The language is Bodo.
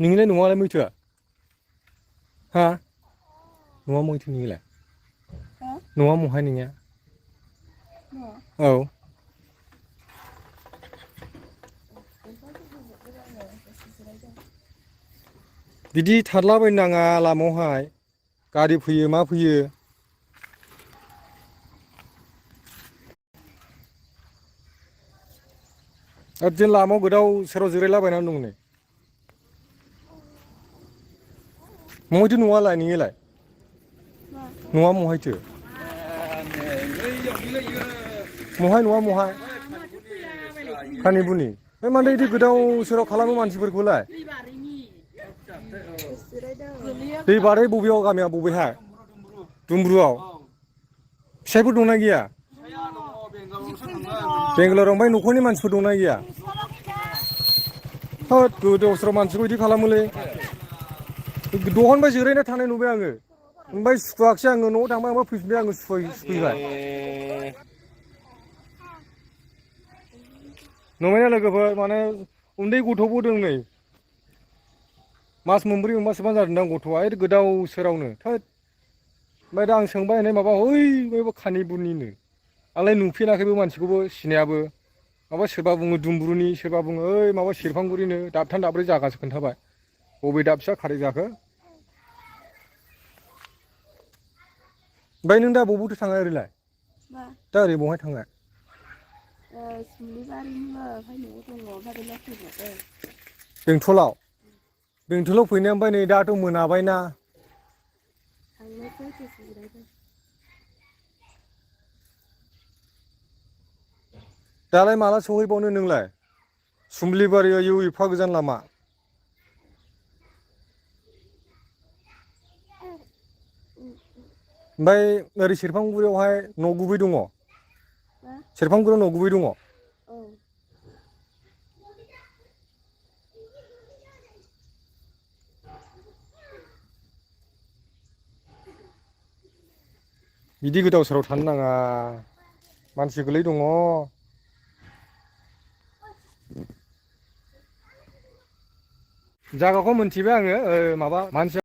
नोंलाय न'आलाय मैथोआ हा न'आ मैथो नोंलाय न'आ महाय नोंनिया औ बिदि थारलाबायनो नाङा लामायावहाय गारि फैयो मा फैयो बिदिनो लामायाव गोदाव सोराव जिरायलाबायनानै दं नै महायथो न'आलाय नोंनिलाय न'आ महायथो महाय न'आ महाय खानिबुनि बे मानोथो बिदि गोदाव सोराव खालामो मानसिफोरखौलाय दै बारै बबेयाव गामिया बबेहाय दुमब्रुआव फिसायफोर दंना गैया बेंगालराव ओमफ्राय न'खरनि मानसिफोर दंना गैया होद गोदाव सोराव मानसिखौ बिदि खालामोलै दहायनिफ्राय जिरायना थानाय नुबाय आङो ओमफ्राय सुखुवाखिसै आङो न'आव थांबाय ओमफ्राय फैफिनबाय आङो सुखुयैखाय नंबायना लोगोफोर माने उन्दै गथ'बो दं नै मास मोनब्रै मोनबासोबानो जादोंदां गथ'आ ओइ गोदाव सोरावनो थोद ओमफ्राय दा आं सोंबाय हनै माबा बै खानिबुनिनो आंलाय नुफेराखैबो मानसिखौबो सिनायाबो माबा सोरबा बुङो दुमब्रुनि सोरबा बुङो ओइ माबा सेरफांगुरिनो दाबथाम दाब्रै जागासो खोन्थाबाय बबे दाबसेया खारेक्ट जाखो ओमफ्राय नों दा बबावथो थाङा ओरैलाय दा ओरै बहाय थाङा बेंथलाव फैनाया ओमफ्राय नै दाथ' मोनाबायना दालाय माला सहैबावनो नोंलाय सुमलिबारि आयौ एफा गोजान लामा ओमफ्राय ओरै सेरफांगुरियावहाय न' गुबै दङ सेरफांगुरियाव न' गुबै दङ बिदि गोदाव सोराव थानो नाङा मानसि गोलै दङ जायगाखौ मोनथिबाय आङो माबा मानसिया